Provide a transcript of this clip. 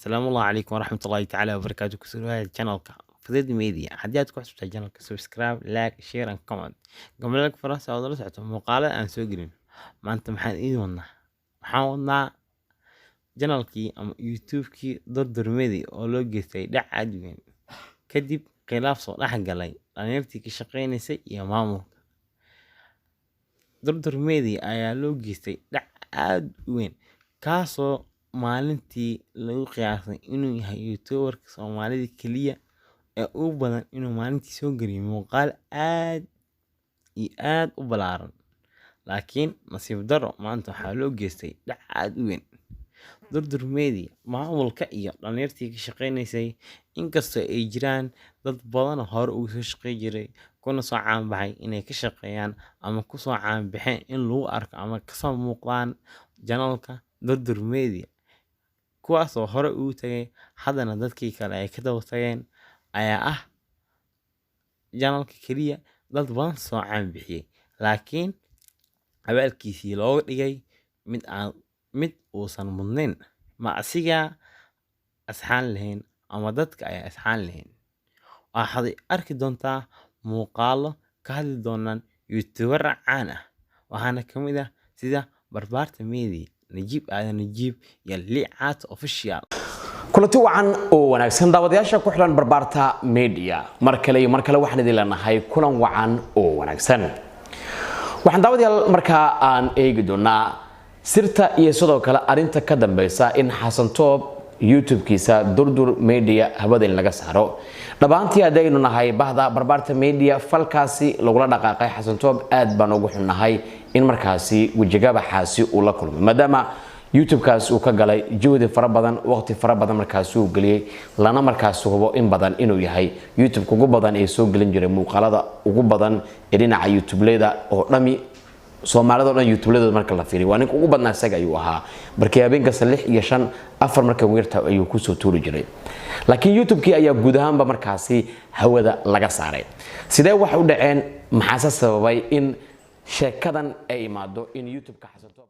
Asalaamu calaykum waraxmatullaahi tacaala wabarakaatu. Kusoo dhawaada channelka Fudud Media. Haddii aad ku cusubtahay channelka, subscribe, like, share and comment. Gambaleelka furo si aad ula socoto muuqaalada aan soo gelin. Maanta maxaan idiin wadnaa? Waxaan wadnaa channelkii ama YouTube-kii Durdur Media oo loo geystay dhac aad u weyn kadib khilaaf soo dhex galay dhalinyartii ka shaqeynaysay iyo maamulka. Durdur Media ayaa loo geystay dhac aad u weyn, kaasoo maalintii lagu qiyaasay inuu yahay YouTuber-ka Soomaalida keliya ee ugu badan inuu maalintii soo geliyo muuqaal aad iyo aad u ballaaran. Laakiin nasiib darro, maanta waxaa loo geystay dhac aad u weyn. Durdur Media, maamulka iyo dhalinyartii ka shaqeynaysay, inkastoo ay jiraan dad badan oo hore uga soo shaqey jiray kuna soo caan baxay inay ka shaqeeyaan ama kusoo caan baxeen in lagu arko ama kasoo muuqdaan channelka Durdur Media, kuwaasoo hore ugu tagay, haddana dadkii kale ay ka daba tageen, ayaa ah channelka keliya dad badan soo caan bixiyey, laakiin abaalkiisii looga dhigay mid aan mid uusan mudnayn. Ma asigaa asxaan lahayn ama dadka ayaa asxaan lahayn? Waxaad arki doontaa muuqaalo ka hadli doonaan YouTuber caan ah, waxaana ka mid ah sida Barbaarta Media, Najiib Aadan Najiib iyo Liicaat Official. Kulanti wacan oo wanaagsan, daawadayaasha ku xidhan Barbaarta Media. Mar kale iyo mar kale waxaan idin leenahay kulan wacan oo wanaagsan. Waxaan, daawadayaal, markaa aan eegi doonaa sirta iyo sidoo kale arrinta ka dambeysa in Xasan Toob YouTube-kiisa Durdur Media hawada in laga saaro. Dhammaantii haddaynu nahay bahda Barbaarta Media, falkaasi lagula dhaqaaqay Xasan Toob aad baan ugu xunnahay in markaasi wejigabaxaasi uu la kulmay, maadaama YouTube-kaas uu ka galay juhdi fara badan, waqti fara badan markaasi uu geliyey, lana markaasi hubo in badan inuu yahay YouTube ugu badan ee soo gelin jiray muuqaalada ugu badan ee dhinaca YouTube-leda oo dhami. Soomaalida o dhan YouTube-ladooda marka la fiiriyo, waa ninka ugu badnaa isaga ayuu ahaa. Markii habeen kasta lix iyo shan afar marka weerta ayuu kusoo tuuri jiray, laakiin YouTube-kii ayaa guud ahaanba markaasi hawada laga saaray. Sidee wax u dhaceen? Maxaase sababay in sheekadan ay imaado in YouTube-ka Xasan Toob